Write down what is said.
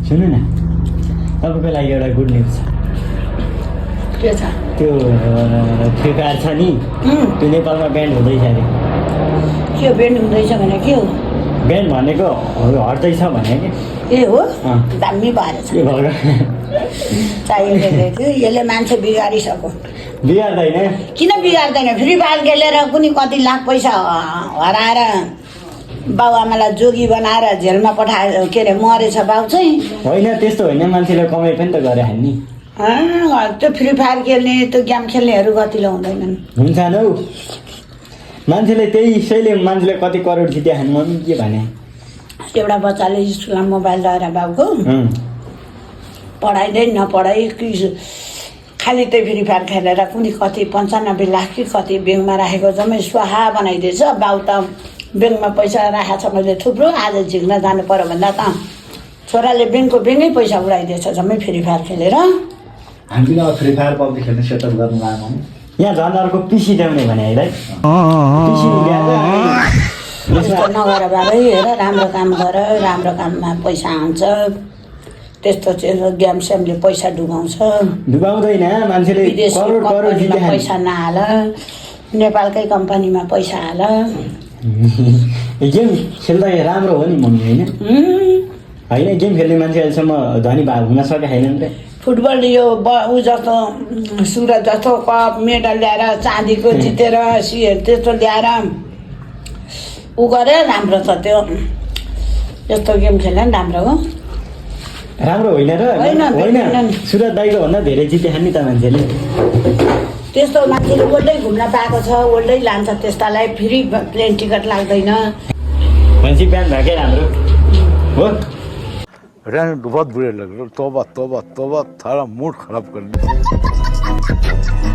सुन्नु न तपाईँको लागि एउटा गुड न्युज छ के छ त्यो फ्री फायर छ नि त्यो नेपालमा ब्यान्ड हुँदैछ अरे के बेन्ड हुँदैछ भने के हो ब्यान्ड भनेको हट्दैछ भने कि ए हो दामी भएर छ के भएर चाहिँदै थियो यसले मान्छे बिगारिसक्यो बिगार्दैन किन बिगार्दैन फ्री फायर खेलेर कुनै कति लाख पैसा हराएर बाबुआमालाई जोगी बनाएर जेलमा पठाएर के अरे मरेछ बाउ चाहिँ होइन त्यस्तो होइन मान्छेले कमाइ पनि त गरे नि त्यो फ्री फायर खेल्ने त्यो गेम खेल्नेहरू गतिलो हुँदैनन् हुन्छ न हौ मान्छेले त्यसैले मान्छेले कति करोड जित्या खानु म के भने एउटा बच्चाले स्कुलमा मोबाइल लगाएर बाउको पढाइँदै नपढाइ खालि त्यही फ्री फायर खेलेर कुनै कति 95 लाख कि कति ब्याङ्कमा राखेको जम्मै स्वाहा बनाइदिएछ बाउ त ब्याङ्कमा पैसा राखेको छ मैले थुप्रो आज झिक्न जानु पर्यो भन्दा त छोराले ब्याङ्कै पैसा उडाइदिएछ जम्मै फ्री फायर खेलेर हामीले अब फ्री फायर पब्जी खेल्ने सेटअप गर्नु लानु यहाँ झन् अर्को पिसी ल्याउने भने है त्यस्तो नगर बाबै हेर राम्रो काम गर राम्रो काममा पैसा आउँछ त्यस्तो चाहिँ गेम सेमले पैसा डुबाउँछ डुबाउँदैन मान्छेले विदेशी करोड करोड कम्पनीमा जित्या पैसा नहाल नेपालकै कम्पनीमा पैसा हाल गेम खेल्दा राम्रो हो नि मम्मी होइन गेम खेल्ने मान्छे अहिलेसम्म धनी भाग हुन सकेको छैन नि त फुटबल यो ऊ जस्तो सुरज जस्तो कप मेडल ल्याएर चाँदीको जितेर त्यस्तो ल्याएर ऊ गरे राम्रो छ त्यो यस्तो गेम खेल्दा नि राम्रो हो राम्रो होइन र होइन सुरज दाइको भन्दा धेरै जिते नि त मान्छेले त्यस्तो मान्छेले वर्ल्डै घुम्न पाएको छ वर्ल्डै लान्छ त्यस्तालाई फ्री प्लेन टिकट लाग्दैन भनेपछि बिहान भएकै राम्रो हो रहने बहुत बुरे लग रहे तौबा तौबा तौबा थारा मूड खराब कर दिया